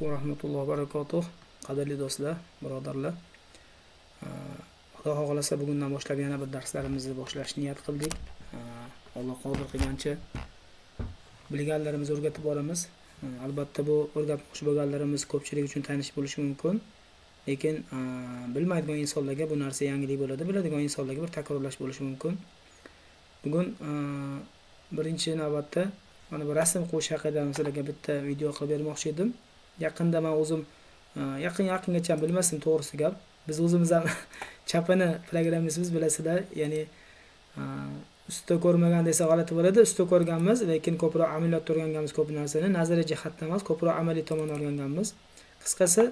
Alaykum va rahmatullohi va barakatuh. Qadrli do'stlar, birodarlar. Xudo xohlasa bugundan boshlab yana bir darslarimizni boshlash niyat qildik. Alloh qodir qilgancha bilganlarimizni o'rgatib boramiz. Albatta bu o'rgatmoqchi bo'lganlarimiz ko'pchilik uchun tanish bo'lishi mumkin. Lekin bilmaydigan insonlarga bu narsa yangilik bo'ladi, biladigan insonlarga bir takrorlash bo'lishi mumkin. Bugun birinchi navbatda mana bu rasm qo'yish haqida sizlarga bitta video qilib bermoqchi edim. Yaqinda men o'zim yaqin-yaqingacha bilmasdim, to'g'risi gap. Biz o'zimiz ham chapini programmistimiz, bilasizlar, ya'ni usta ko'rmagan desa g'alati bo'ladi, usta ko'rganmiz, lekin ko'proq amaliyotda o'rganganmiz ko'p narsani, nazariy jihatdan emas, ko'proq amaliy tomondan o'rganganmiz. Qisqasi,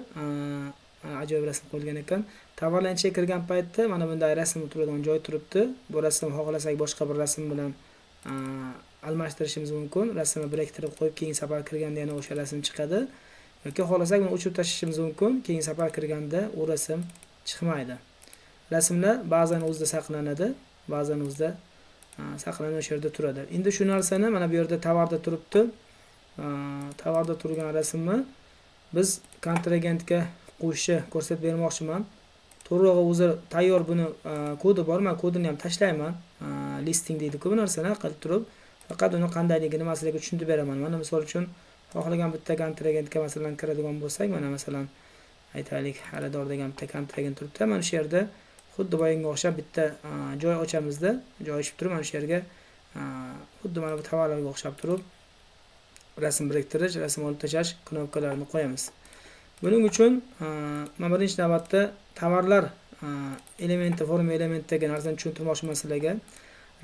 ajoyib rasm qo'yilgan ekan. Tovarlar ichiga kirgan paytda mana bunday rasm turadigan joy turibdi. Bu rasm xohlasak boshqa bir rasm bilan almashtirishimiz mumkin. Rasmni biriktirib qo'yib, keyin safar kirganda yana o'sha rasm chiqadi. Yoki xohlasak buni o'chirib tashlashimiz mumkin. Keyin safar kirganda u rasm chiqmaydi. Rasmlar ba'zan o'zida saqlanadi, ba'zan o'zida saqlanib o'sha yerda turadi. Endi shu narsani mana bu yerda tovarda turibdi. Tovarda turgan rasmni biz kontragentga qo'yishni ko'rsatib bermoqchiman. To'g'rirog'i o'zi tayyor buni kodi bor, men kodini ham tashlayman. Listing deydi-ku bu narsani qilib turib, faqat uni qandayligini men sizlarga tushuntirib beraman. Mana misol uchun xohlagan bitta kontragentga masalan kiradigan bo'lsak, mana masalan aytaylik xaridor degan bitta kontragent turibdi. Mana shu yerda xuddi boyinga o'xshab bitta joy ochamizda, joy ochib turib mana shu yerga xuddi mana bu tovarlarga o'xshab turib rasm biriktirish, rasm olib tashlash knopkalarini qo'yamiz. Buning uchun men birinchi navbatda tovarlar elementi, forma elementidagi narsani tushuntirmoqchiman sizlarga.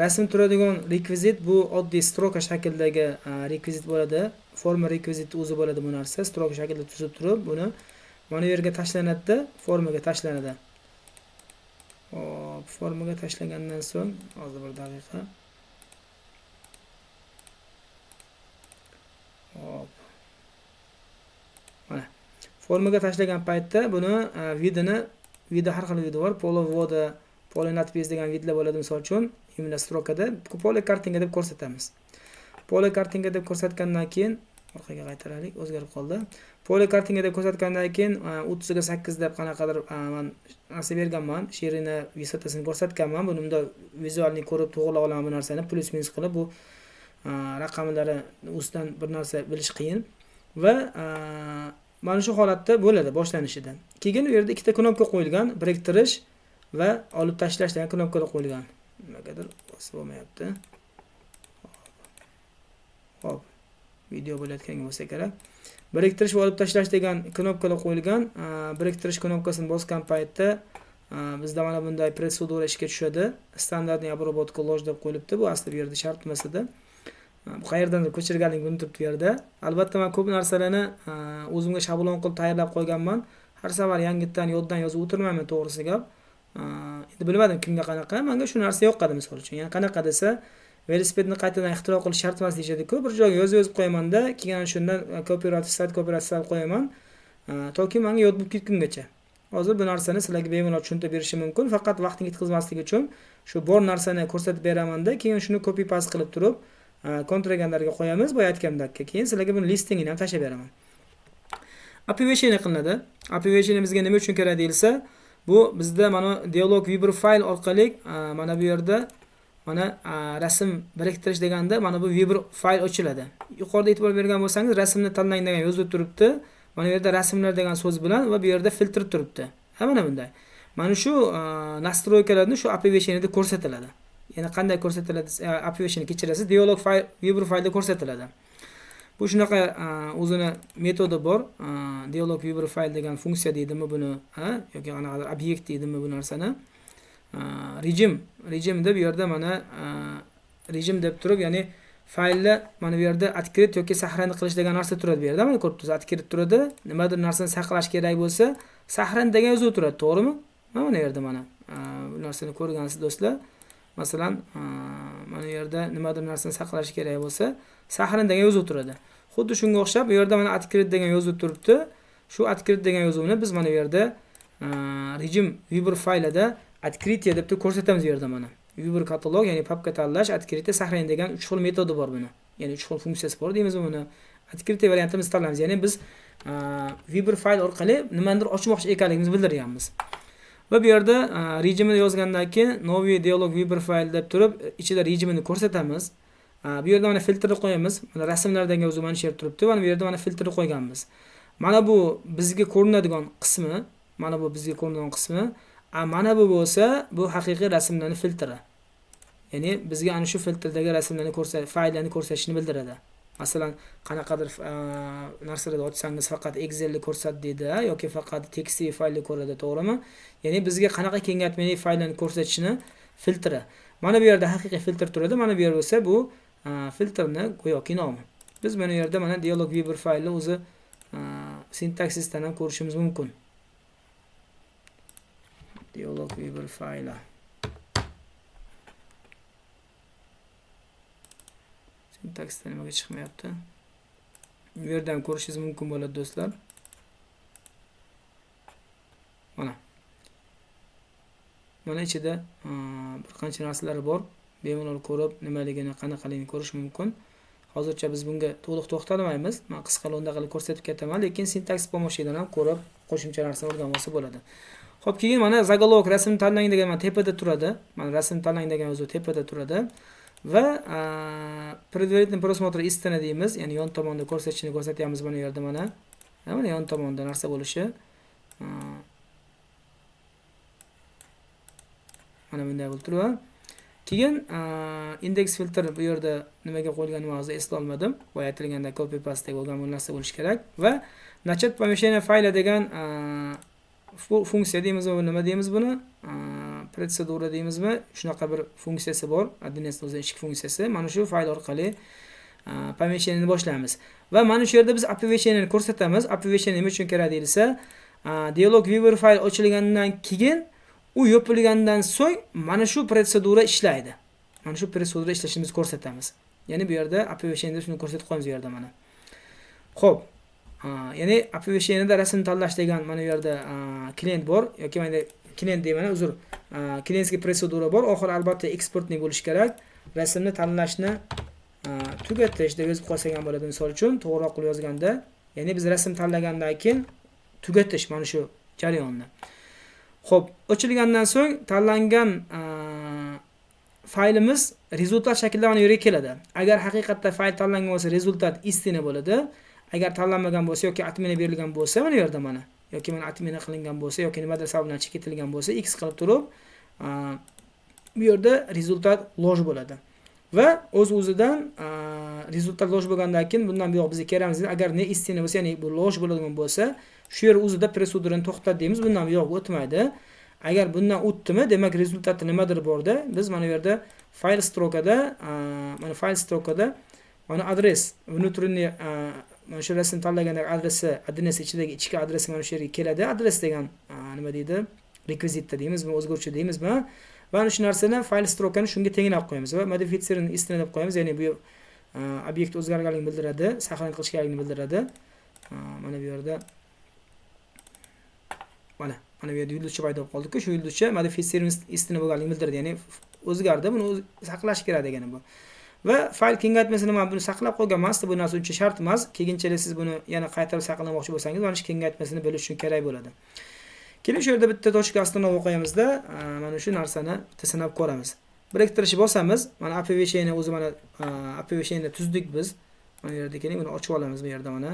Rasm turadigan rekvizit bu oddiy stroka shaklidagi rekvizit bo'ladi. Forma rekviziti o'zi bo'ladi bu narsa. Stroka shaklida tuzib turib, buni mana bu yerga tashlanadi, formaga tashlanadi. Hop, formaga tashlagandan so'ng, hozir bir daqiqa. Hop. Mana formaga tashlagan paytda buni vidini, vida har xil vida bor, polo voda, polo nadpis degan vidlar bo'ladi misol uchun. Imla strokada pole kartinga deb ko'rsatamiz. Pole kartinga deb ko'rsatgandan keyin orqaga qaytaraylik, o'zgarib qoldi. Pole kartinga deb ko'rsatgandan keyin 30 ga 8 deb qanaqadir men narsa berganman, sherina visotasini ko'rsatganman. Buni bunda vizualni ko'rib to'g'rilab olaman bu narsani, plus minus qilib bu raqamlari ustidan bir narsa bilish qiyin. Va mana shu holatda bo'ladi boshlanishida. Keyin u yerda ikkita knopka qo'yilgan, biriktirish va olib tashlash degan knopkalar qo'yilgan. Nimagadir bosib bo'lmayapti. Hop, video bo'layotgan bo'lsa kerak. Biriktirish va olib tashlash degan knopkalar qo'yilgan. Biriktirish knopkasini bosgan paytda bizda mana bunday prosedura ishga tushadi. Standartniy обработка ложь deb qo'yilibdi. Bu asli bu yerda shart emas edi. Bu qayerdandir ko'chirganlik bilan turibdi bu yerda. Albatta men ko'p narsalarni o'zimga shablon qilib tayyorlab qo'yganman. Har safar yangitdan yoddan yozib o'tirmayman, to'g'risi gap. Endi bilmadim kimga qanaqa, menga shu narsa yoqadi misol uchun. Ya'ni qanaqa desa, velosipedni qaytadan ixtiro qilish shart emas deyishadi-ku. Bir joyga yozib yozib qo'yamanda, keyin shundan copyright start, copyright start qo'yaman. Toki menga yod bo'lib ketgungacha. Hozir bu narsani sizlarga bemalol tushuntirib berishim mumkin. Faqat vaqtni ketkazmaslik uchun shu bor narsani ko'rsatib beramanda, keyin shuni copy paste qilib turib, kontragentlarga qo'yamiz, boya aytgandek. Keyin sizlarga buni listingini ham tashlab beraman. Оповещение qilinadi. Оповещение bizga nima uchun kerak deyilsa, bu bizda mana dialog vibr fayl orqali mana bu yerda mana rasm biriktirish deganda mana bu vibr fayl ochiladi. Yuqorida e'tibor bergan bo'lsangiz, rasmni tanlang degan yozuv turibdi. Mana bu yerda rasmlar degan so'z bilan va bu yerda filtr turibdi. Ha, mana bunday. Mana shu nastroykalarni shu оповещениеda ko'rsatiladi. Ya'ni qanday ko'rsatiladi? Оповещение kechirasiz, dialog fayl vibr faylda ko'rsatiladi. Bu shunaqa o'zini metodi bor. Dialog vibr fayl degan funksiya deydimi buni, ha, yoki qanaqadir obyekt deydimi bu narsani. Rejim deb bu yerda mana rejim deb turib, ya'ni faylni mana bu yerda открыть yoki saqlanib qilish degan narsa turadi bu yerda. Mana ko'rib turibsiz, открыть turadi. Nimadir narsani saqlash kerak bo'lsa, saqlan degan yozuv turadi, to'g'rimi? Mana bu yerda mana bu narsani ko'rgansiz do'stlar. Masalan, mana bu yerda nimadir narsani saqlash kerak bo'lsa, saqlan degan yozuv turadi. Xuddi shunga o'xshab bu yerda mana открыть degan yozuv turibdi. Shu открыть degan yozuvni biz mana bu yerda rejim vibr faylida открытие deb ko'rsatamiz bu yerda mana. Vibr katalog, ya'ni papka tanlash, открытие, сохранение degan 3 xil metodi bor buni. Ya'ni 3 xil funksiyasi bor deymiz buni. Открытие variantini biz tanlaymiz. Ya'ni biz Vibr fayl orqali nimanidir ochmoqchi ekanligimizni bildiryapmiz. Va bu yerda rejimini yozgandan keyin новый dialog vibr fayl deb turib ichida rejimini ko'rsatamiz. Bu yerda mana filtrni qo'yamiz. Mana rasmlardan o'zi mana shu yerda turibdi. Mana bu yerda mana filtrni qo'yganmiz. Mana bu bizga ko'rinadigan qismi, mana bu bizga ko'rinadigan qismi. Mana bu bo'lsa, bu haqiqiy rasmlarning filtri. Ya'ni bizga ana shu filtrdagi rasmlarni fayllarni ko'rsatishini bildiradi. Masalan, qanaqadir narsalarni ochsangiz faqat Excelni ko'rsat deydi, yoki faqat tekstli faylni ko'radi, to'g'rimi? Ya'ni bizga qanaqa kengatmali fayllarni ko'rsatishini filtri. Mana bu yerda haqiqiy filtr turadi, mana bu yer bo'lsa bu filtrni go'yoki nomi. Biz mana bu yerda mana dialog vibr faylni o'zi sintaksisdan ham ko'rishimiz mumkin. Dialog vibr fayli. Sintaksda nimaga chiqmayapti? Bu yerda ham ko'rishingiz mumkin bo'ladi do'stlar. Mana. Mana ichida bir qancha narsalar bor. Bemalol ko'rib, nimaligini, qanaqaligini ko'rish mumkin. Hozircha biz bunga to'liq to'xtalmaymiz. Men qisqa lo'nda qilib ko'rsatib ketaman, lekin sintaks pomochidan ham ko'rib qo'shimcha narsa o'rganib olsa bo'ladi. Xo'p, keyin mana zagolovok rasm tanlang degan mana tepada turadi. Mana rasm tanlang degan o'zi tepada turadi. Va предварительный просмотр истины deymiz, ya'ni yon tomonda ko'rsatishini ko'rsatyapmiz mana bu yerda mana. Mana yon tomonda narsa bo'lishi. Mana bunday bo'lib turadi. Keyin indeks filtr bu yerda nimaga qo'yilganini hozir eslolmadim. Boya aytilganda copy paste bo'lgan bu narsa bo'lishi kerak va начать помещение fayla degan funksiya deymizmi, bu nima deymiz buni? Protsedura deymizmi? Shunaqa bir funksiyasi bor. Adminning o'zi ichki funksiyasi. Mana shu fayl orqali помещениeni boshlaymiz. Va mana shu yerda biz оповещениeni ko'rsatamiz. Оповещение nima uchun kerak deyilsa, dialog viewer fayl ochilgandan keyin u yopilgandan so'ng mana shu protsedura ishlaydi. Mana shu protsedura ishlashimizni ko'rsatamiz. Ya'ni bu yerda оповещениeda shuni ko'rsatib qo'yamiz bu yerda mana. Xo'p. Ya'ni оповещениeda rasm tanlash degan mana bu yerda klient bor yoki mana klient deyman, uzr. Klientskiy protsedura bor. Oxiri albatta eksportni bo'lishi kerak. Rasmni tanlashni tugatish deb yozib qo'ysak ham bo'ladi misol uchun, to'g'riroq qilib yozganda, ya'ni biz rasm tanlagandan keyin tugatish mana shu jarayonni. Xo'p, ochilgandan so'ng tanlangan faylimiz rezultat shaklida mana bu yerga keladi. Agar haqiqatda fayl tanlangan bo'lsa, rezultat istina bo'ladi. Agar tanlanmagan bo'lsa yoki atmina berilgan bo'lsa, mana bu yerda mana yoki mana atmina qilingan bo'lsa yoki nimadir sababdan chekitilgan bo'lsa, x qilib turib, bu yerda rezultat loj bo'ladi. Va o'z-o'zidan rezultat loj bo'lgandan keyin bundan buyoq bizga kerak emas. Agar ne istina bo'lsa, ya'ni bu loj bo'ladigan bo'lsa, shu yer o'zida prosedurani to'xtat deymiz, bundan buyoq o'tmaydi. Agar bundan o'tdimi, demak rezultati nimadir borda, biz mana bu yerda fayl strokada, mana fayl strokada mana adres, внутренний, mana shu rasm tanlaganda adresi, adresi ichidagi ichki adresi mana shu yerga keladi. Adres degan, nima deydi? Rekvizitda deymizmi, o'zgaruvchi deymizmi? Va ana shu narsani fayl strokani shunga tenglab qo'yamiz va modifitsirni istina deb qo'yamiz. Ya'ni bu obyekt o'zgarganligini bildiradi, saqlanib qolish kerakligini bildiradi. Mana bu yerda mana bu yerda yulduzcha paydo bo'lib qoldi-ku, shu yulduzcha modifitsirni istina bo'lganligini bildiradi. Ya'ni o'zgardi, buni saqlash kerak degani bu. Va fayl kengatmasini men buni saqlab qo'yganman, sizda bu narsa uncha shart emas. Keyinchalik siz buni yana qaytarib saqlamoqchi bo'lsangiz, mana shu kengatmasini bilish uchun kerak bo'ladi. Keling shu yerda bitta tochka ostanova qo'yamizda, mana shu narsani bitta sinab ko'ramiz. Biriktirishni bosamiz. Mana оповещение o'zi mana оповещение tuzdik biz. Mana bu yerda keling buni ochib olamiz bu yerda mana.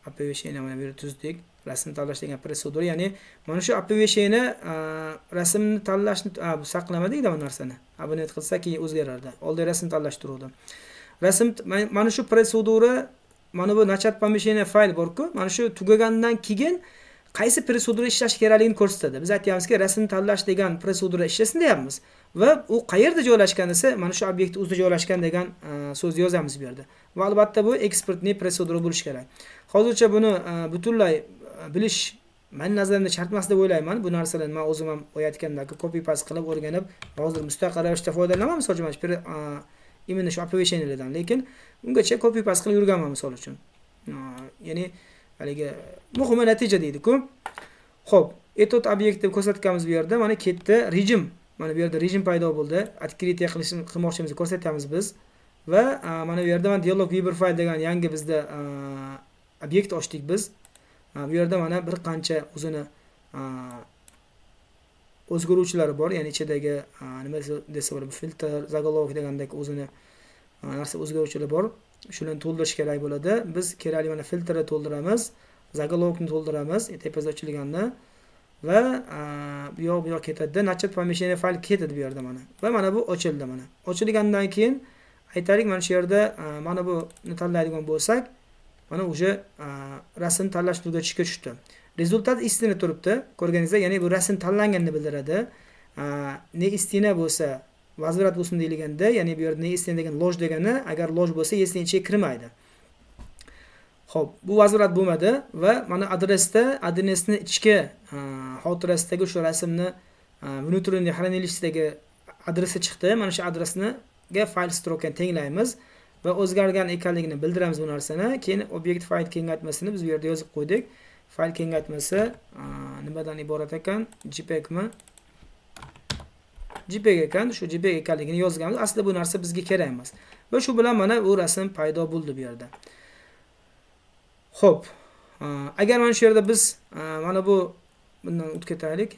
Оповещение mana bu yerda tuzdik. Rasm tanlash degan prosedura, ya'ni mana shu оповещение rasmni tanlashni, bu saqlamadik-da bu narsani. Abonent qilsa keyin o'zgarardi. Oldin rasm tanlash turuvdi. Rasm mana shu prosedura, mana bu начать помещение fayl bor-ku, mana shu tugagandan keyin qaysi prosedura ishlash kerakligini ko'rsatadi. Biz aytyapmizki, rasm tanlash degan prosedura ishlasin deyapmiz va u qayerda joylashgan desa, mana shu obyekt o'zida joylashgan degan so'zni yozamiz bu yerda. Va albatta bu eksportniy prosedura bo'lishi kerak. Hozircha buni butunlay bilish men nazarimda shart emas deb o'ylayman. Bu narsalarni men o'zim ham o'yayotgandagi copy paste qilib o'rganib, hozir mustaqil ravishda foydalanaman, misol uchun mana shu именно shu оповещениеlardan, lekin ungacha copy paste qilib yurganman misol uchun. Ya'ni haligi muhimi natija deydi-ku. Xo'p, etot obyekt deb ko'rsatganmiz bu yerda, mana ketdi rejim. Mana bu yerda rejim paydo bo'ldi. Открытие qilmoqchimizni ko'rsatamiz biz. Va mana bu yerda mana dialog viewer file degan yangi bizda obyekt ochdik biz. Bu yerda mana bir qancha o'zini o'zgaruvchilari bor, ya'ni ichidagi nima desa bo'ladi, filtr, zagolovok degandek o'zini narsa o'zgaruvchilari bor. Shularni to'ldirish kerak bo'ladi. Biz kerakli mana filtrni to'ldiramiz, zagolovokni to'ldiramiz, tepasida ochilganni va bu yoq bu yoq ketadi. Начать помещение fayl ketadi bu yerda mana. Va mana bu ochildi mana. Ochilgandan keyin aytaylik mana shu yerda mana buni tanlaydigan bo'lsak, mana уже rasm tanlash tugatishga tushdi. Rezultat istina turibdi. Ko'rganingizdek, ya'ni bu rasm tanlanganini bildiradi. Ne istina bo'lsa, vazvrat bo'lsin deyilganda, ya'ni bu yerda ne istina degan loj degani, agar loj bo'lsa, esning ichiga kirmaydi. Xo'p, bu vazvrat bo'lmadi va mana adresda, adresni ichki xotirasidagi o'sha rasmni внутренний хранилищедagi adresi chiqdi. Mana shu adresniga fayl strokani tenglaymiz va o'zgargan ekanligini bildiramiz bu narsani. Keyin obyekt fayl kengaytmasini biz bu yerda yozib qo'ydik. Fayl kengaytmasi nimadan iborat ekan? JPEGmi? JPEG ekan. Shu JPEG ekanligini yozganmiz. Aslida bu narsa bizga kerak emas. Va shu bilan mana bu rasm paydo bo'ldi bu yerda. Xo'p, agar mana shu yerda biz mana bu bundan o'tib ketaylik.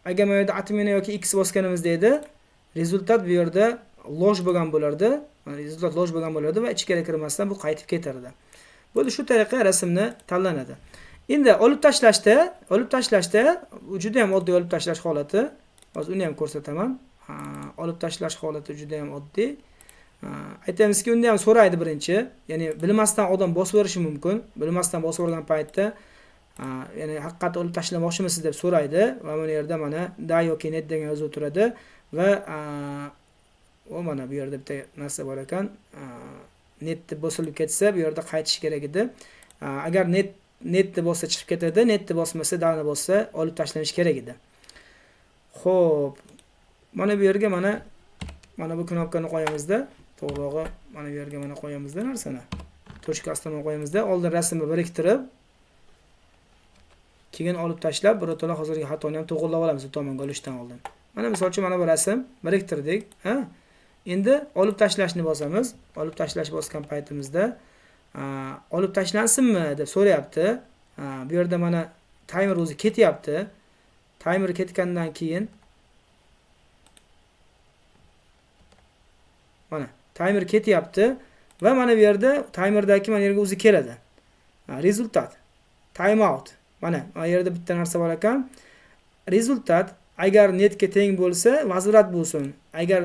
Agar mana yerda atmina yoki x bosganimizda edi, rezultat bu yerda loj bo'lgan bo'lardi. Mana rezultat loj bo'lgan bo'lardi va ichkari kirmasdan bu qaytib ketardi. Bo'ldi, shu tariqa rasmni tanlanadi. Endi olib tashlashda juda ham oddiy olib tashlash holati. Hozir uni ham ko'rsataman. Olib tashlash holati juda ham oddiy. Aytamizki, unda ham so'raydi birinchi, ya'ni bilmasdan odam bosib yuborishi mumkin. Bilmasdan bosib yuborgan paytda, ya'ni haqiqatda olib tashlamoqchimisiz deb so'raydi va mana yerda mana da yoki net degan yozuv turadi va o mana bu yerda bitta narsa bor ekan. Net deb bosilib ketsa, bu yerda qaytish kerak edi. Agar net deb bossa chiqib ketadi, net deb bosmasa, dani bossa olib tashlanishi kerak edi. Xo'p, mana bu yerga mana bu knopkani qo'yamizda, to'g'rirog'i mana bu yerga mana qo'yamizda narsani. Tochka ostini qo'yamizda, oldin rasmni biriktirib, keyin olib tashlab, birato'la hozirgi xatoni ham to'g'rilab olamiz bu tomonga olishdan oldin. Mana misol uchun mana bu rasm biriktirdik, ha? Endi olib tashlashni bosamiz. Olib tashlash bosgan paytimizda olib tashlansinmi deb so'rayapti. Bu yerda mana taymer o'zi ketyapti. Taymer ketgandan keyin mana taymer ketyapti va mana bu yerda taymerdagi mana yerga o'zi keladi. Rezultat time out. Mana bu yerda bitta narsa bor ekan. Rezultat agar netga teng bo'lsa, vazvrat bo'lsin. Agar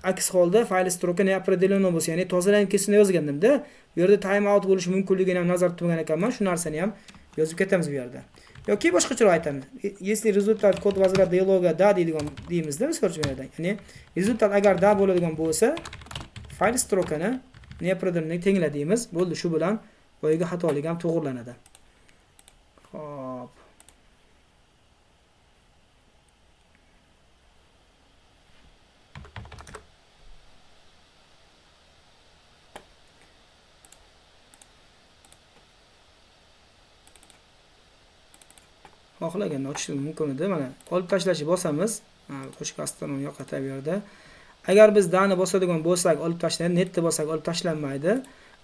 aks holda fayl stroka неопределенно bo'lsa, ya'ni tozalanib ketsin yozgandimda, bu yerda time out bo'lishi mumkinligini ham nazarda tutgan ekanman. Shu narsani ham yozib ketamiz bu yerda. Yoki boshqacharoq aytamiz. Если rezultat kod vazvrat dialoga da deydigan deymizda, misol uchun bu yerda. Ya'ni rezultat agar da bo'ladigan bo'lsa, fayl strokani неопределенно tengla deymiz. Bo'ldi, shu bilan boyagi xatolik ham to'g'rilanadi. Xo'p. Xohlaganni ochish mumkin edi. Mana olib tashlashni bosamiz. Tochka ostini yo'qotib bu yerda. Agar biz dani bosadigan bo'lsak, olib tashlanadi, netni bossak olib tashlanmaydi.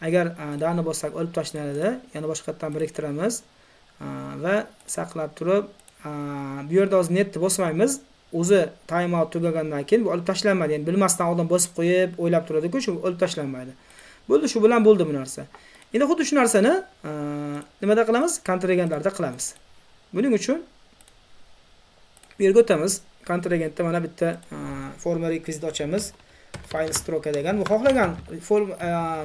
Agar dani bossak olib tashlanadi. Yana boshqatdan biriktiramiz va saqlab turib, bu yerda hozir netni bosmaymiz. O'zi time out tugagandan keyin bu olib tashlanmaydi. Ya'ni bilmasdan odam bosib qo'yib, o'ylab turadi-ku, shu olib tashlanmaydi. Bo'ldi, shu bilan bo'ldi bu narsa. Endi xuddi shu narsani nimada qilamiz? Kontragentlarda qilamiz. Buning uchun bu yerga o'tamiz. Kontragentda mana bitta forma rekvizit ochamiz. Fayl stroka degan. Bu xohlagan form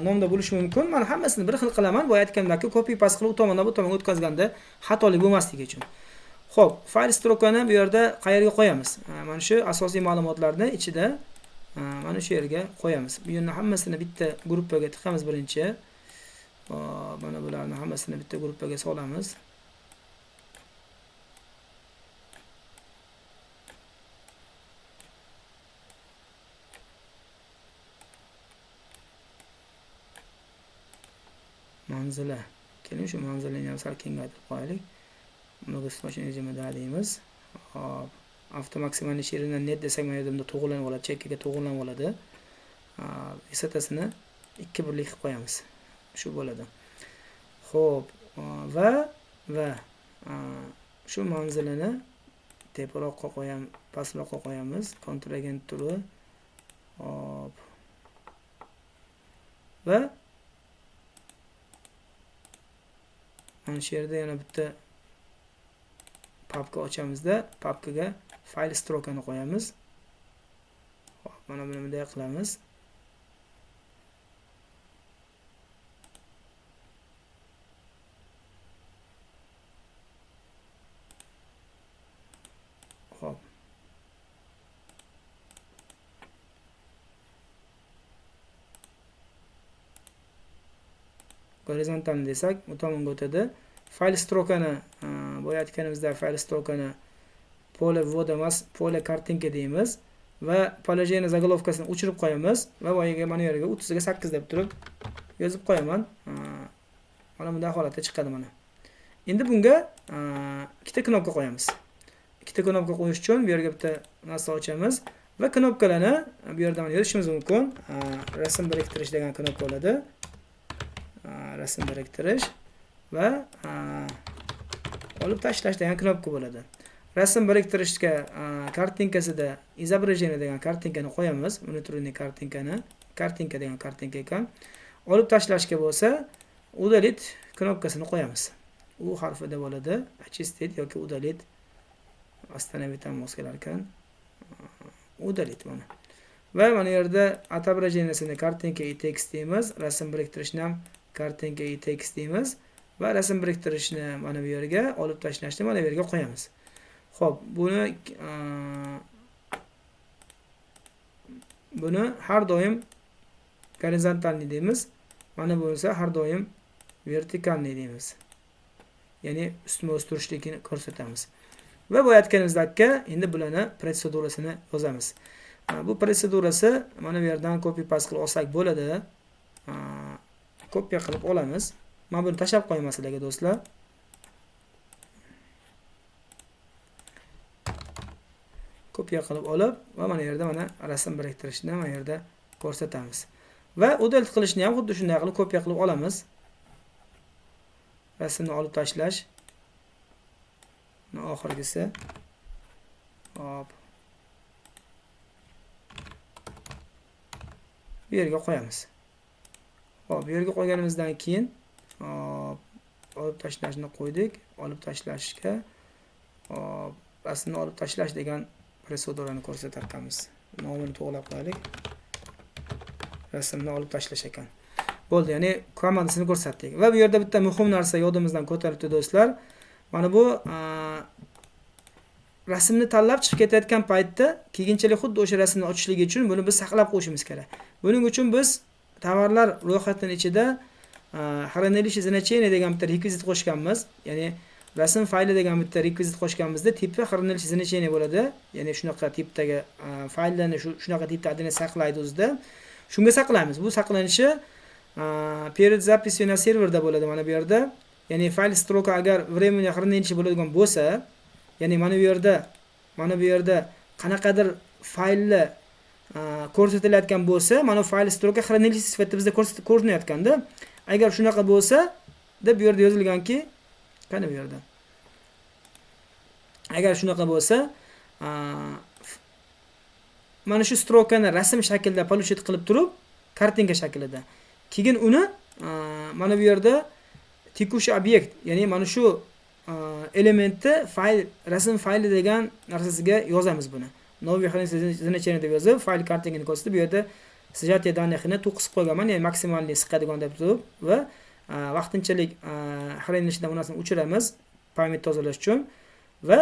nomda bo'lishi mumkin. Men hammasini bir xil qilaman. Boya aytganimdek, copy paste qilib u tomondan bu tomonga o'tkazganda xatolik bo'lmasligi uchun. Xo'p, fayl strokani bu yerda qayerga qo'yamiz? Mana shu asosiy ma'lumotlarni ichida mana shu yerga qo'yamiz. Bu yerni hammasini bitta gruppaga tiqamiz birinchi. Mana bularni hammasini bitta gruppaga solamiz. Manzila. Keling shu manzilani ham sal kengaytirib qo'yaylik. Многострочный rejimida deymiz. Hop, Avto maksimalniy ширина net desak, mana yerda bunda to'g'rilanib oladi, chekkaga to'g'rilanib oladi. Visotasini 2 birlik qilib qo'yamiz. Shu bo'ladi. Xo'p, va shu manzilini teparoqqa qo'yamiz, pastroqqa qo'yamiz. Kontragent turi. Hop. Va mana shu yerda yana bitta papka ochamizda, papkaga fayl strokani qo'yamiz. Hop, mana buni bunday qilamiz. Hop. Gorizontal desak, bu tomonga o'tadi. Fayl strokani boya aytganimizda fayl strokani поле ввода emas, поле kartinka deymiz va положение zagolovkasini o'chirib qo'yamiz va boyaga mana yerga 30 ga 8 deb turib yozib qo'yaman. Mana bunday holatda chiqadi mana. Endi bunga ikkita knopka qo'yamiz. Ikkita knopka qo'yish uchun bu yerga bitta narsa ochamiz va knopkalarni bu yerda mana yozishimiz mumkin. Rasm biriktirish degan knopka bo'ladi. Rasm biriktirish va olib tashlash degan knopka bo'ladi. Rasm biriktirishga kartinkasida изображение degan kartinkani qo'yamiz. Внутренний kartinkani, kartinka degan kartinka ekan. Olib tashlashga bo'lsa удалить knopkasini qo'yamiz. U harfida bo'ladi. Очистить yoki удалить. Остановить ham mos kelar ekan. Удалить mana. Va mana yerda отображениесini kartinka и tekst deymiz. Rasm biriktirishni ham kartinka и tekst deymiz va rasm biriktirishni mana bu yerga, olib tashlashni mana bu yerga qo'yamiz. Xo'p, buni har doim gorizontalniy deymiz. Mana bu esa har doim vertikalniy deymiz. Ya'ni ustma-ust turishligini ko'rsatamiz. Va bu aytganimizdagi endi bularni protsedurasini yozamiz. Bu protsedurasi mana bu yerdan copy paste qilib olsak bo'ladi. Kopiya qilib olamiz. Men buni tashlab qo'yaman sizlarga do'stlar. Kopiya qilib olib va mana yerda mana rasm biriktirishni mana yerda ko'rsatamiz. Va udalt qilishni ham xuddi shunday qilib kopiya qilib olamiz. Rasmni olib tashlash. Oxirgisi. Hop. Bu yerga qo'yamiz. Hop, bu yerga qo'yganimizdan keyin hop, olib tashlashni qo'ydik. Olib tashlashga hop, rasmni olib tashlash degan prosedurani ko'rsatarkanmiz. Nomini to'g'rilab qo'yaylik. Rasmni olib tashlash ekan. Bo'ldi, ya'ni komandasini ko'rsatdik. Va bu yerda bitta muhim narsa yodimizdan ko'tarildi do'stlar. Mana bu rasmni tanlab chiqib ketayotgan paytda keyinchalik xuddi o'sha rasmni ochishligi uchun buni biz saqlab qo'yishimiz kerak. Buning uchun biz tovarlar ro'yxatining ichida хранилище значение degan bitta rekvizit qo'shganmiz. Ya'ni rasm fayli degan bitta rekvizit qo'shganimizda tipi хранилище значение bo'ladi. Ya'ni shunaqa tipdagi fayllarni shunaqa tipda adini saqlaydi o'zida. Shunga saqlaymiz. Bu saqlanishi перед записью на serverda bo'ladi mana bu yerda. Ya'ni fayl stroka agar временное хранилище bo'ladigan bo'lsa, ya'ni mana bu yerda qanaqadir faylni ko'rsatilayotgan bo'lsa, mana bu fayl stroka хранилище sifatida bizda ko'rinayotganda, agar shunaqa bo'lsa, deb bu yerda yozilganki, qani bu yerda? Agar shunaqa bo'lsa, mana shu strokani rasm shaklida получить qilib turib, kartinka shaklida. Keyin uni mana bu yerda tekushi obyekt, ya'ni mana shu elementni fayl rasm fayli degan narsasiga yozamiz buni. Новый хранилище значение deb yozib, fayl kartinkani ko'rsatib, bu yerda сжатие данных-ni to'qisib qo'yganman, ya'ni maksimalni siqadigan deb turib va vaqtinchalik хранилище-dan bu narsani o'chiramiz, pamять tozalash uchun va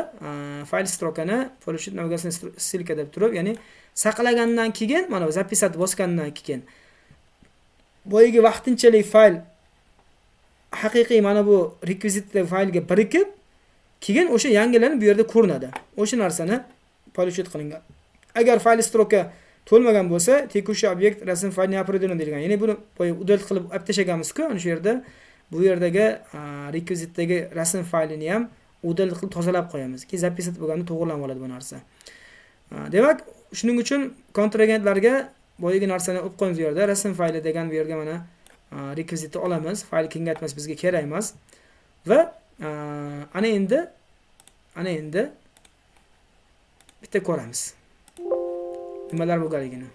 fayl strokani получить навигационная ссылка deb turib, ya'ni saqlagandan keyin, mana bu zapisat bosgandan keyin boyagi vaqtinchalik fayl haqiqiy mana bu rekvizitli faylga birikib, keyin o'sha yangilanib bu yerda ko'rinadi. O'sha narsani получить qilingan. Agar fayl stroka to'lmagan bo'lsa, tekushi obyekt rasm faylini определен deyilgan. Ya'ni buni boya udalt qilib olib tashlaganmiz-ku, ana shu yerda bu yerdagi rekvizitdagi rasm faylini ham Udal qilib tozalab qo'yamiz. Keyin zapisat bo'lganda to'g'rilanib oladi bu narsa. Demak, shuning uchun kontragentlarga boyagi narsani olib qo'yamiz bu yerda. Rasm fayli degan bu yerga mana rekvizitni olamiz. Fayl kengaytmasi bizga kerak emas. Va ana endi bitta ko'ramiz nimalar bo'lganligini.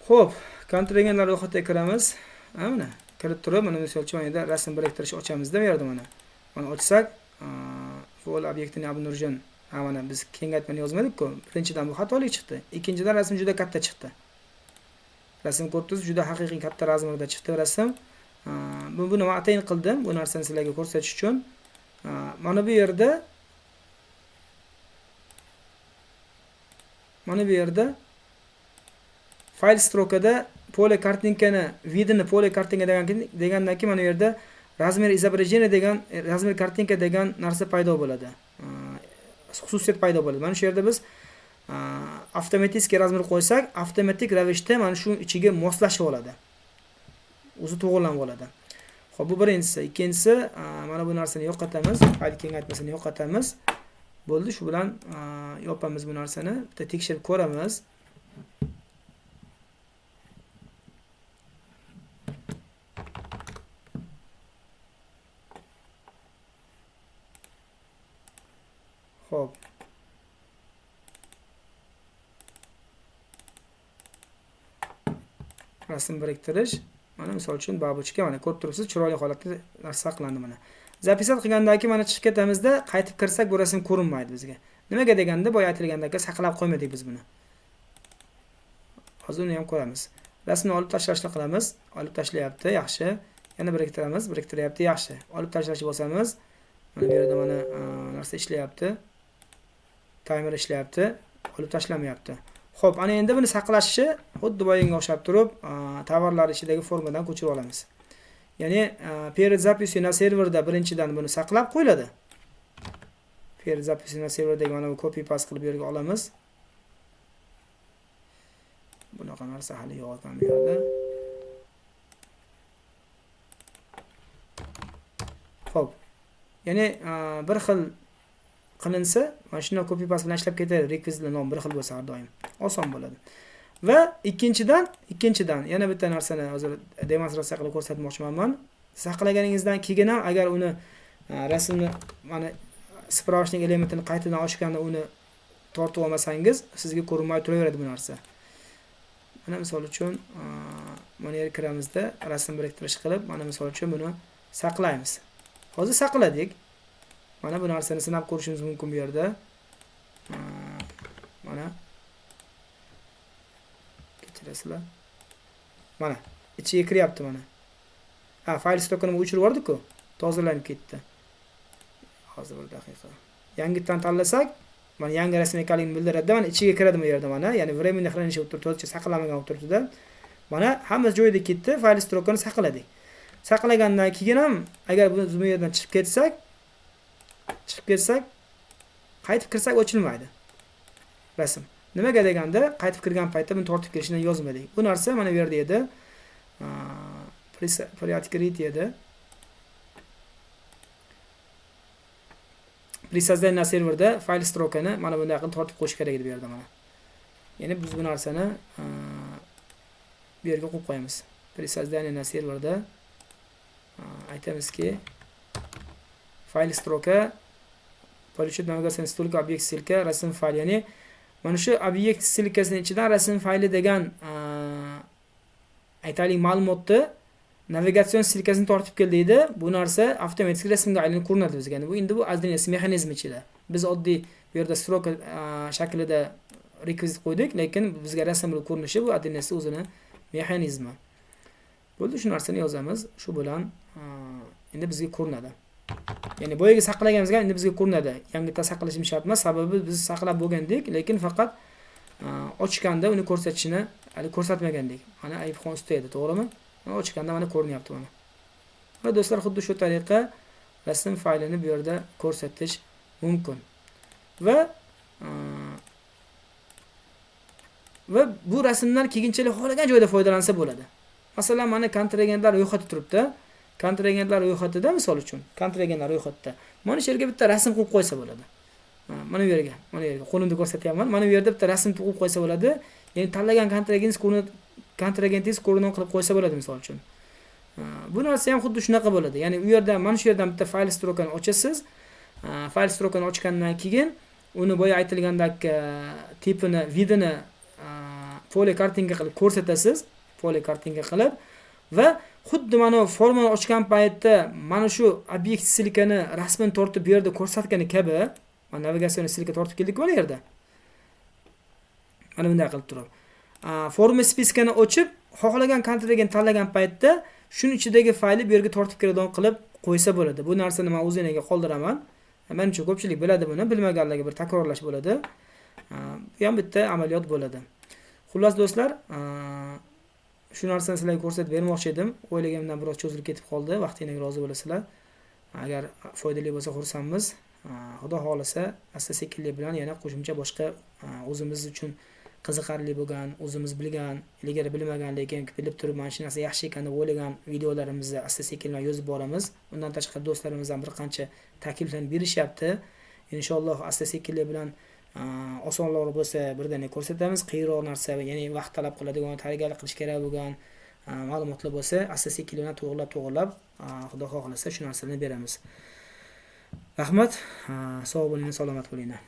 Xo'p, kontragentlar ro'yxatiga kiramiz. Mana kirib turib, mana misol uchun mana rasm biriktirish ochamizda bu yerda mana. Mana ochsak, fol obyektini обнаружен. Ha, mana biz kengaytmani yozmadik-ku. Birinchidan bu xatolik chiqdi. Ikkinchidan rasm juda katta chiqdi. Rasm ko'rib turibsiz, juda haqiqiy katta razmerda chiqdi rasm. Buni men atayin qildim, bu narsani sizlarga ko'rsatish uchun. Mana bu yerda fayl strokada pole kartinkani vidini pole kartinka degandan keyin mana bu yerda razmer изображения degan, razmer kartinka degan narsa paydo bo'ladi. Xususiyat paydo bo'ladi. Mana shu yerda biz avtomatik razmer qo'ysak, avtomatik ravishda mana shu ichiga moslashib oladi. O'zi to'g'rilanib oladi. Xo'p, bu birinchisi. Ikkinchisi, mana bu narsani yo'qotamiz. Fayl kengaytmasini yo'qotamiz. Bo'ldi, shu bilan yopamiz bu narsani. Bitta tekshirib ko'ramiz. Xo'p. Rasm biriktirish. Mana misol uchun babuchka, mana ko'rib turibsiz, chiroyli holatda narsa saqlandi mana. Zapisat qilgandan keyin mana chiqib ketamizda, qaytib kirsak bu rasm ko'rinmaydi bizga. Nimaga deganda, boya aytilgandek saqlab qo'ymadik biz buni. Hozir uni ham ko'ramiz. Rasmni olib tashlashni qilamiz. Olib tashlayapti, yaxshi. Yana biriktiramiz, biriktiryapti, yaxshi. Olib tashlashni bosamiz. Mana bu yerda mana narsa ishlayapti. Timer ishlayapti, olib tashlamayapti. Xo'p, ana endi buni saqlashni xuddi boyagi o'xshab turib, tovarlar ichidagi formadan ko'chirib olamiz. Ya'ni перед записью на serverda birinchidan buni saqlab qo'yiladi. Перед записью на serverdagi mana bu copy paste qilib bu yerga olamiz. Bunaqa narsa hali yo'q ekan bu yerda. Xo'p. Ya'ni bir xil qilinsa, mana shunday copy paste bilan ishlab ketadi, rekvizitlar nom bir xil bo'lsa har doim oson bo'ladi. Va ikkinchidan yana bitta narsani hozir demonstratsiya qilib ko'rsatmoqchiman men. Saqlaganingizdan keyin ham agar uni rasmni mana spravочник elementini qaytadan ochganda uni tortib olmasangiz, sizga ko'rinmay turaveradi bu narsa. Mana misol uchun mana yerga kiramizda, rasm biriktirish qilib, mana misol uchun buni saqlaymiz. Hozir saqladik. Mana bu narsani sinab ko'rishimiz mumkin bu yerda. Mana kechirasizlar. Mana ichiga kiryapti mana. Ha, fayl stokini o'chirib yubordik-ku, tozalanib ketdi. Hozir bir daqiqa. Yangidan tanlasak, mana yangi rasm ekanligini bildiradi. Mana ichiga kiradi bu yerda mana, ya'ni временное хранилище bo'lib turibdi, hozircha saqlanmagan bo'lib turibdi-da. Mana hammasi joyida ketdi, fayl strokini saqladik. Saqlagandan keyin ham agar biz bu yerdan chiqib ketsak, qaytib kirsak ochilmaydi rasm. Nimaga deganda, qaytib kirgan paytda buni tortib kelishini yozmadik. Bu narsa mana bu yerda edi. При открытии edi. При создании на serverda fayl strokani mana bunday qilib tortib qo'yish kerak edi bu yerda mana. Ya'ni biz bu narsani bu yerga qo'yib qo'yamiz. При создании на serverda aytamizki, fayl stroka получить навигация столько объект ссылка rasm fayl, ya'ni mana shu obyekt ссылкасini ichidan rasm fayli degan aytaylik ma'lumotni navigatsion ссылкасini tortib kel deydi. Bu narsa avtomatik rasmga aylanib ko'rinadi bizga. Ya'ni bu endi bu ozgina mexanizm ichida. Biz oddiy bu yerda stroka shaklida rekvizit qo'ydik, lekin bizga rasm bo'lib ko'rinishi bu ozginasi o'zini mexanizmi. Bo'ldi, shu narsani yozamiz. Shu bilan endi bizga ko'rinadi. Ya'ni boyagi saqlaganimizga endi bizga ko'rinadi. Yangidan saqlashimiz shart emas, sababi biz saqlab bo'lgandik, lekin faqat ochganda uni ko'rsatishini hali ko'rsatmagandik. Mana iPhone ustida edi, to'g'rimi? Mana ochganda mana ko'rinyapti mana. Va do'stlar, xuddi shu tariqa rasm faylini bu yerda ko'rsatish mumkin. Va bu rasmdan keyinchalik xohlagan joyda foydalansa bo'ladi. Masalan, mana kontragentlar ro'yxati turibdi. Kontragentlar ro'yxatida, misol uchun, kontragentlar ro'yxatida mana shu yerga bitta rasm qo'yib qo'ysa bo'ladi. Mana bu yerga, mana bu yerga qo'limda ko'rsatyapman. Mana bu yerda bitta rasm qo'yib qo'ysa bo'ladi. Ya'ni tanlagan kontragentingiz ko'rinib qilib qo'ysa bo'ladi, misol uchun. Bu narsa ham xuddi shunaqa bo'ladi. Ya'ni u yerdan, mana shu yerdan bitta fayl строкani ochasiz. Fayl строкani ochgandan keyin uni boya aytilgandek tipini, вид ini поле картинка qilib ko'rsatasiz. Поле картинка qilib va xuddi mana formani ochgan paytda mana shu obyekt ссылка ni rasmini tortib bu yerda ko'rsatgani kabi, mana навигационный ссылка tortib keldik mana yerda. Mana bunday qilib turib. Форма списка ni ochib, xohlagan kontragent tanlagan paytda shuni ichidagi fayli bu yerga tortib keladigan qilib qo'ysa bo'ladi. Bu narsani men o'zingizga qoldiraman. Menimcha, ko'pchilik biladi buni, bilmaganlarga bir takrorlash bo'ladi. Bu ham bitta amaliyot bo'ladi. Xullas do'stlar, shu narsani sizlarga ko'rsatib bermoqchi edim. O'ylaganimdan biroz cho'zilib ketib qoldi. Vaqtingizga rozi bo'lasizlar. Agar foydali bo'lsa, xursandmiz. Xudo xohlasa, asta sekinlik bilan yana qo'shimcha boshqa o'zimiz uchun qiziqarli bo'lgan, o'zimiz bilgan, ilgari bilmagan, lekin bilib turib mana shu narsa yaxshi ekan deb o'ylagan videolarimizni asta sekin yozib boramiz. Undan tashqari, do'stlarimizdan bir qancha takliflarni berishyapti. Inshaalloh, asta sekinlik bilan osonroq bo'lsa, birdaniga ko'rsatamiz. Qiyinroq narsa, ya'ni vaqt talab qiladigan, tayyorgarlik qilish kerak bo'lgan ma'lumotlar bo'lsa, asta sekinlik bilan to'g'irlab to'g'irlab, Xudo xohlasa, shu narsalarni beramiz. Rahmat, sog' bo'linglar, salomat bo'linglar.